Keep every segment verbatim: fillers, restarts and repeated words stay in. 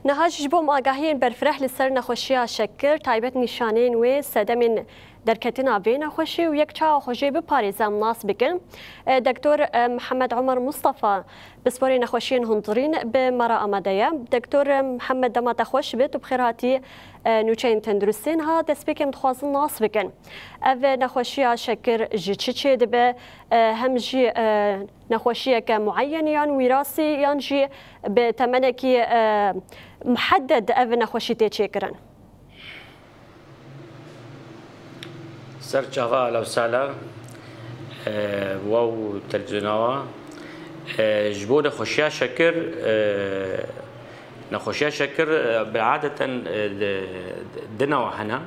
Niha jî ji bo em agahiyên berfireh li ser nexweşiya şekir, taybet nîşaneyên wê, sedemên derketina vê nexweşî û yek çawa xwe jê biparêze em nas bikin. E, Doktor, e, Mihemed Omer Mustafa, pisporê nexweşiyên hundirîn bi me re amade ye. Doktor, e, Mihemed, dema te xweş be, tu bi xêr hatî, e, nûçeyên tenduristiyê. Niha destpêkê em dixwazin nas bikin. Ev nexweşiya şekir ji çi çêdibe? E, hem jî, e, nexweşiyeke mueyen yan wîrasî yan jî bi temenekî, e, muhedded ev nexweşî tê çêkirin? Ser çava Alewsala, e, wa û televîzyona wa, e, ji bo nexweşiya şekir, e, nexweşiya şekir, e, bi adeten, e, di, di newa hene.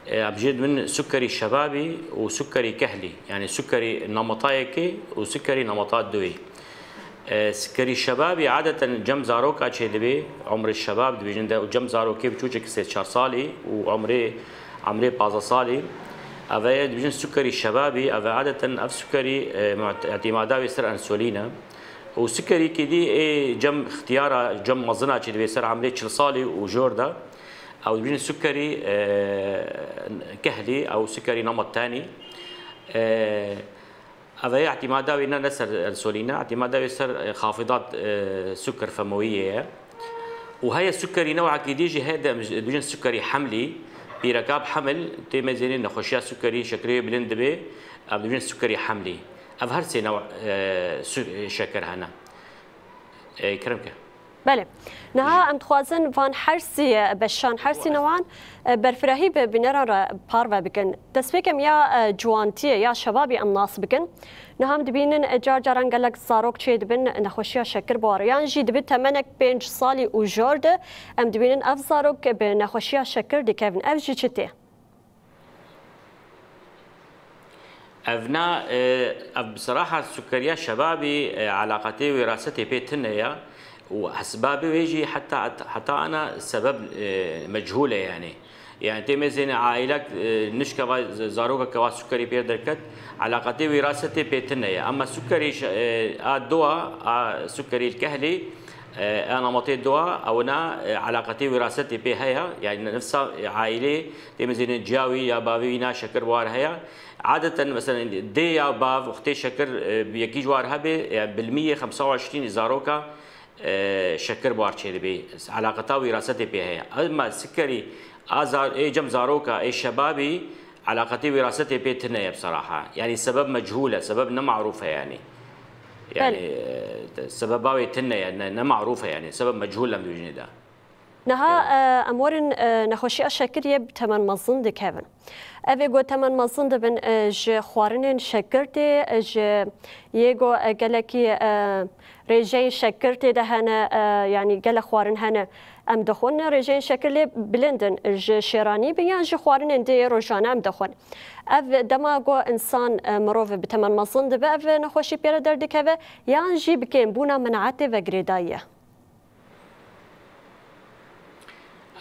E, em jê dibin sukerî şebabî û sukerî kehlî. Yani sukerî nameta yekê û sukerî nameta duwê. E, sukerî şebabî adeten cem zaroka çêdibê, umrê şebab dibêjin de, û cem zarokê biçûçek sê çar salî û umrê, umrê pazdeh salî. Ev ê dibêjin sukerî şebabî, ev adeten ev sukerî, e, mu't-, îtîmada wê ser ensulîn e. Û sukerîkê dî ê cem ixtiyara, cem mezina çêdibê ser umrê çil salî û jor de. Ew dibêjin sukerî, e, kehlî, ew sukerî namet tenî. E, ev heye îtîmada wê ne, ne ser ensulîn e, îtîmada wê ser, e, xafidat, e, suker femewiyê ye. Û heye sukerî newekî dî jî heye de em dibêjin sukerî hemlî, pîreka bi hemil, tê mezênê nexweşiya sukerî, şekerê wê bilind dibe, em dibêjin sukerî hemlî. Ev her sê new, e, su-, şeker hene. E, kerem ke. Belê. Niha em dixwazin van her sî beşan, her sî newan, e, berfirehî bi bîneran re parve bikin. Destpêkê em ya, e, ciwantiyê ya şebabî em nas bikin. Niha em dibînin, e, car caran gelek zarok çêdibin nexweşiya şekir bi wan re. Yan jî dibi temenek pênc salî û jor de em dibînin ev zarok bi nexweşiya şekir dikevin. Ev jî çi tê? Ev na, e, ev bi seraha sukeriya şebabî, e, eleqetê wîrasetê pê tune ye û esbabê wê jî heta, heta ana sebeb, e, mechûl e yani. Yani tê mezêne aîlek, e, nişke va z-, zarokeke va sukerî pê derket, eleqetê wîrasetê pê tune ye. Ama sukerî ş-, e, a dua, a sukerî kehlî, e, a nametê dua, ewna, e, eleqetê wîrasetê pê heye. Yani nefsa, e, aîlê, tê mezêne ciya wî ya bavê wî na şekir bi war heye. Adeten mesela dê ya bav, wextê şekir, e, bi yekî ji war hebe, yani bilmiyê xemsa û heştîn zaroka, e, şekir bi war çêdibê. Eleqeta wîrasetê pê heye. Ama sikerî a zar-, ê cem zaroka, ê şebabî, eleqetê wîrasetê pê tune ye bi seraha. Yani sebeb mechûl e, sebeb ne marûf e yani. Yani, e, sebeba wê tune ye, ne, ne marûf e yani. Sebeb mechûl em dibêjinê de. Niha, e, em werin, e, nexweşiya şekirê bi temen mezin dikevin. Ev ê ku temen mezin dibin, e, ji xwarinên şekir tê, e, ji yê ku, e, gelekî, e, rêjeyên şekir tê de hene, e, yanî gelek xwarin hene em dixwin, rêjeyên şekir lê bilind in, ji şêranî bin yan ji xwarinên dê rojane em dixwin. Ev dema ku însan, e, mirov bi temen mezin dibe, ev nexweşî pê re derdikeve yan jî bi kêmbûna menaetê ve girêdayî ye?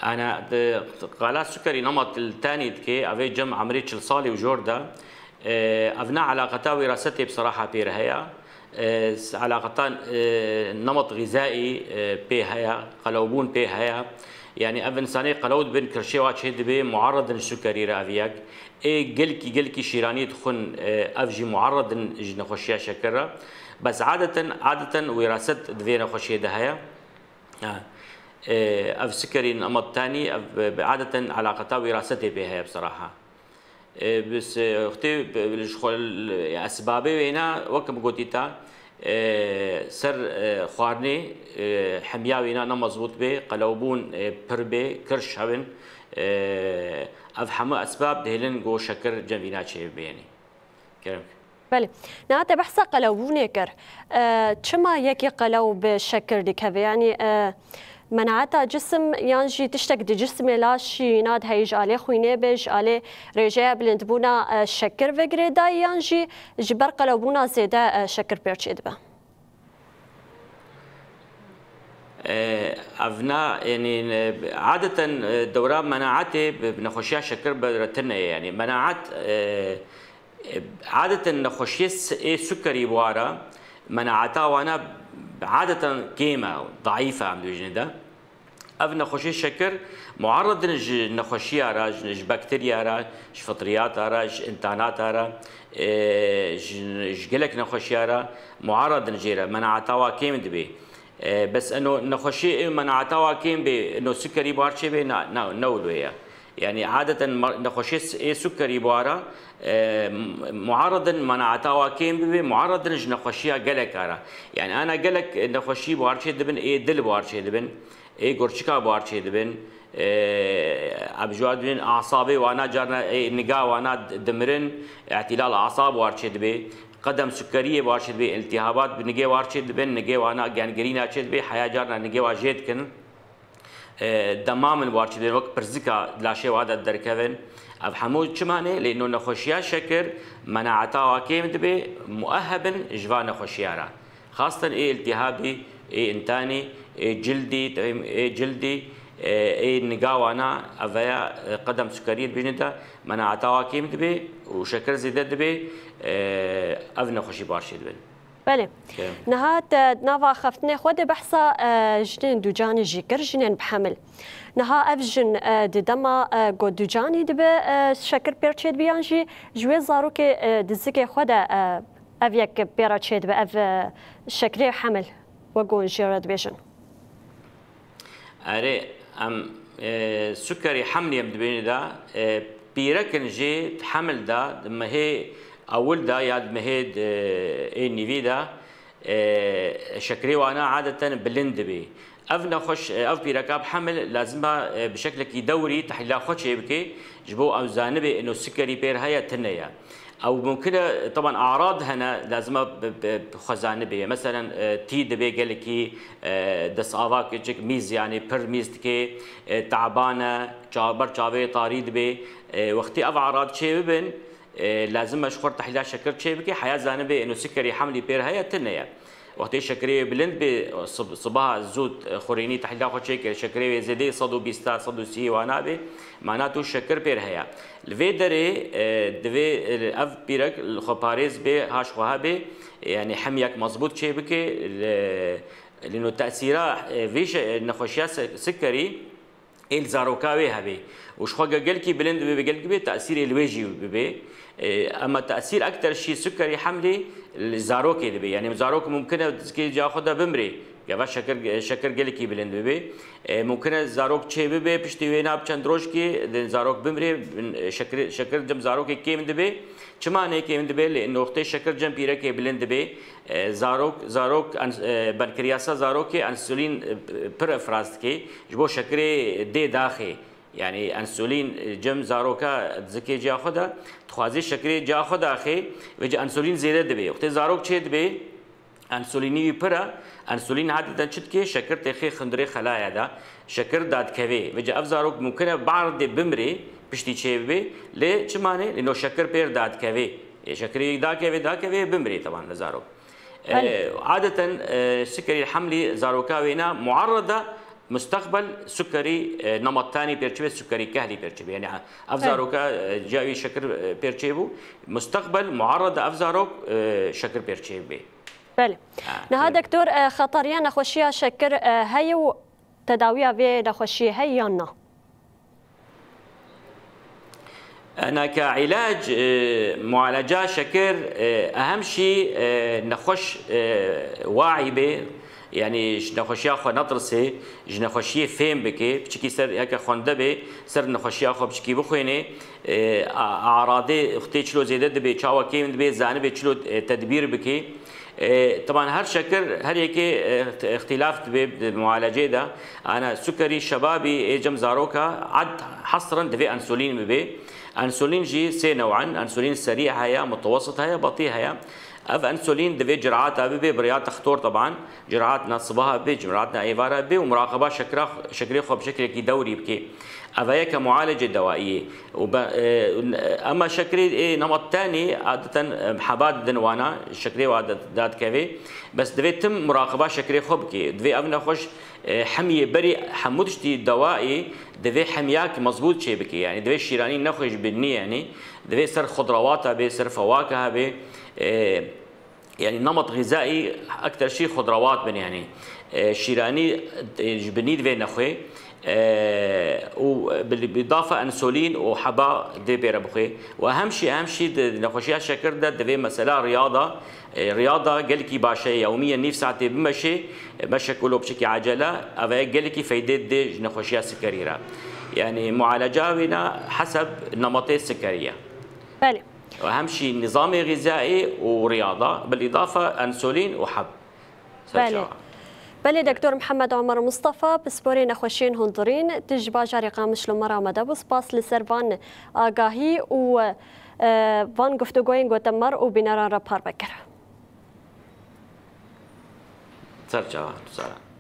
Ana, di, qala sukerî nemet li tenî dike, ev ê cem emrê çil salî û jor de, e, ev ne eleqeta wîrasetê bi seraha pê re heye. E, s-, eleqeta, e, nemet xîzaî, e, pê heye, qelewbûn pê heye. Yani ev însanê qelew dibin, kirşê wa çê dibe, muarred in ji sukerî re ev yek. Ê gelkî, gelkî şîranî dixwin, e, ev jî muarred in ji nexweşiya şekir re. Bes adeten, adeten wîraset di vê nexweşiyê de heye. Ha. E, ev sikerî nemet tenî, ev bi, bi adeten eleqeta wîrasetê pê heye bi seraha. E, bis, e, wextê, bi, bi, ji xwe, ya, esbabê wêna, wek min gotî te, e, ser, e, xwarinê, e, hemiya wêna ne mezbût bê, qelewbûn, e, pir bê, kirş hebin, e, ev hemû esbab dihêlin ku şekir cem vîna çêbibê, yanî. Kerem. Belê. Niha te behsa qelewbûnê kir. E, çima yekî qelew bi şekir dikeve? Yanî, e, menaeta cisim yan jî tiştek di cisimê la şîna diheyî ji alê xwînê be, ji alê rêjeya bilindbûna, e, şekir ve girêdayî yan jî ji ber qelewbûna zêde, e, şekir pêr çêdibe? E, ev na, yanî, e, adeten, e, dewra menaetê bi, bi nexweşiya şekir bi re tune ye. Yanî menaet, e, e, adeten nexweşiyê s-, ê sukerî wara, menaeta wana adeten kêm e, daîf e em dibêjinê de. Ev nexweşê şekir muarredin ji nexweşiya re, ji, ji bakteriya re, ji fitriyata re, ji întanata re, e, ji, ji gelek nexweşiya re muarredin jê re, menaeta wa kêm dibe. E, bes eno nexweşê ê menaeta wa kêm bê, eno sikerî bar çê bê, na, na, ne wilo ye. Yani adeten ma-, nexweşê s-, ê sikerî bara, e, m-, muarredin menaeta wa kêm bibe, muarredin ji nexweşiya gelek ara. Yani ana gelek nexweşî bar çê dibin, ê dil bar çê dibin, ê gurçika bar çê dibin, e, em ji wan dibin asabê wana carna, ê niga wana d-, dimirin, îtîlal asab bar çê dibe, qedem sikeriyê bar çê dibe, iltihabat bi nigê war çê dibin, nigê wana gengrîna çê dibe, heya carna nigê wa jê dikin. E, dema min war çi dibên, wek pirzika di laşê wa de derkevin. Ev hemû çima ne? Lê no nexweşiya şekir, menaeta wa kêm dibe, mueheb in ji va nexweşiya re. Xaseten ê iltihabî, ê întanî, ê cildî, tevîm ê cildî, e, ê niga wana, ev veya, e, qedem sukeriyê dibêjin de, menaeta wa kêm dibe û şekir zêde dibe, e, ev nexweşî bar çê dibin. Belê. Ke- Niha te di nava xeftinê xwe de behsa, e, jinên ducanî jî kir, jinên bi hemil. Niha ev jin, e, di dema, e, ku ducanî dibe, e, şekir pêr çêdibe yan jî ji wê zarokê, e, di zikê xwe de, e, ev yek pê re çêdibe, ev, e, şekirê hemil, wek ku jê re dibêjin. Erê, em, e, sukerî hemlî em dibêjin de, e, pîrek in jî di hemil de, di mehê ewil de ya di mehê di, ê nîvî de, e, şekerê wana adeten bilind dibê. Ev nexweş, e, ev pîreka bi hemil lazim e, e, bi şeklekî dewrî tehlîla xwe çêbike, ji bo ew zanibe ino sikerî pêr heye, tune ye. Ew mumkin e, teban arad hene, lazim e bi, bi, bi xwe zanibe. Meselen, e, tî dibe gelekî, e, destava kiçik mîz, yani pir mîz dike, e, taban e, çav-, ber çavê tarî dibe. E, wextî ev arad çê bibin, e, lazim e ji xwe tehlîla şekir çê bike, heya zanibe ino sikerî hemlî pêr heye, tune ye. Wextê şekerê wê bilind bê, sib-, sibaha zûd, e, xurênî tehlîla xwe çêkir, şekerê wê zêdeyê sed û bîst ta sed û sî wana bê, mana tu şekir pêr heye. Li vê derê, e, divê, e, ev pîrek li xwe parêz bê, haş xwe hebê, e, yani hemiyek mezbût çê bike, li, li no tesîra, e, vê şe-, nexweşiya se-, sikerî, ê li zaroka wê hebe û ji xwe ge-, gelkî bilind bibe, gelkî bê tesîrê li wê jî bibe. E, ema tesîr ekter şî sukerî hemlê li zarokê dibe. Yani zarok mumkin e zikê ciya xwe de bimrê. Gava şekir, şekir gelekî bilind bibe. E, mumkin e zarok çê bibe, piştî wê na bi çend rojkê di zarok bimrê, bin, e, şekir, şekir cem zarokê kêm dibe. Çima nê kêm dibe? Lê noxtê şekir cem pîrekê bilind dibe. E, zarok, zarok, en-, e, benkriyasa zarokê ensulîn, e, pir efraz dike. Ji bo şekirê dê daxê. Yani ensulîn, e, cem zaroka zikê ciya xwe de, dixwaze şekirê ciya xwe daxê, vêca ensulîn zêde dibe. Wextê zarok çê dibe, ensulînî wî pir e, ensulîn hadî de çi dike? Şekir têxê xundirê xelaya de, şekir dadikeve. Vêca ev zarok mumkin e bardê bimrê, piştî çê bibe, lê çima nê? Lê no şekir pêr dadikeve. Ê şekirê dakeve, dakeve, bimrê teban li zarok. Belê. E, adeten, e, sikerî hemlî zaroka wêna muarreda mustaqbel sukerî, e, namattanî pêrçibe, sukerî kehlî pêrçibe. Yani ev Belê. zaroka, e, ciya wî şekir, e, pêrçê bû, mustaqbel muarreda ev zarok, e, şekir pêrçê bê. Belê. Ha, Niha belê. Doktor, e, xetariya nexweşiya şekir, e, heye û tedawiya vê nexweşiyê heye yan na? Eneke îlac, e, mualeca şekir, e, ehem şî, e, nexweş, e, waî bê, yani ji nexweşiya xwe netirsê, ji nexweşiyê fêm bike, piçikî ser, heke xwende bê, ser nexweşiya xwe piçikî bixwênê, e, a-, aradê xwe tê çilo zêde dibe, çawa kêm dibe, zanibe çilo, e, tedbîr bike. E, teban her şekir, her yekê, e, îxt-, îxtîlaf dibe di mualecê de. Ana sukerî şebabî ê cem zaroka ad hesren divê ensulîn bibe. Ensulîn jî sê new'in, ensulîn serî heye, mutewessit heye, betî heye. Ev ensulîn divê cirata bibe bi rêya textor teban. Cirata sibaha bibe, cirata êvara bibe û muraqeba şekira, şekirê xwe bi şekilekî dewrî bike. Ev yeke mualecê dewaiyê. Û be-, e, ema şekirê, ê, nemat tenê, adeten, e, heba didin wana, şekirê wa da-, dadikeve. Bes divê tim muraqeba şekirê xwe bike. Divê ev nexweş, e, hemiyê berî hemû tiştî dewayê, divê hemiyak mezbût çê bike. Yani divê şîranî nexweş bi nî yani. Divê ser xudrawata bê, ser fewaka bê. E, Yani nemat xîzaî ekter şî xudrawat bin yani. E, şîranî, e, ji binî divê nexwê, e, û bi, bi îdafa ensulîn û heba divê pê re bixwê. Û hemşî, hemşî di nexweşiya şekir de divê mesela riyada, e, riyada gelekî baş e, yewmiyen nîv saetê bimeşê, e, meşek wilo piçekî ecele, ev e gelekî feydê didê ji nexweşiya sikerî re. Yanî mualeca wî ne heseb nematê sikerî ye. Belê. Û hemşî nizamê xîzayî û riyada, bil îdafa ensulîn û heb. Belê. Belê, Doktor Mihemed Omer Mustafa, pisporê nexweşiyên hundirîn, tu ji bajarê Qamişlo me re amade bû. Spas li ser van agahî û, e, van guftûgoyên gotin me re û bîneran re parve kir. Ser çavan, tu sara.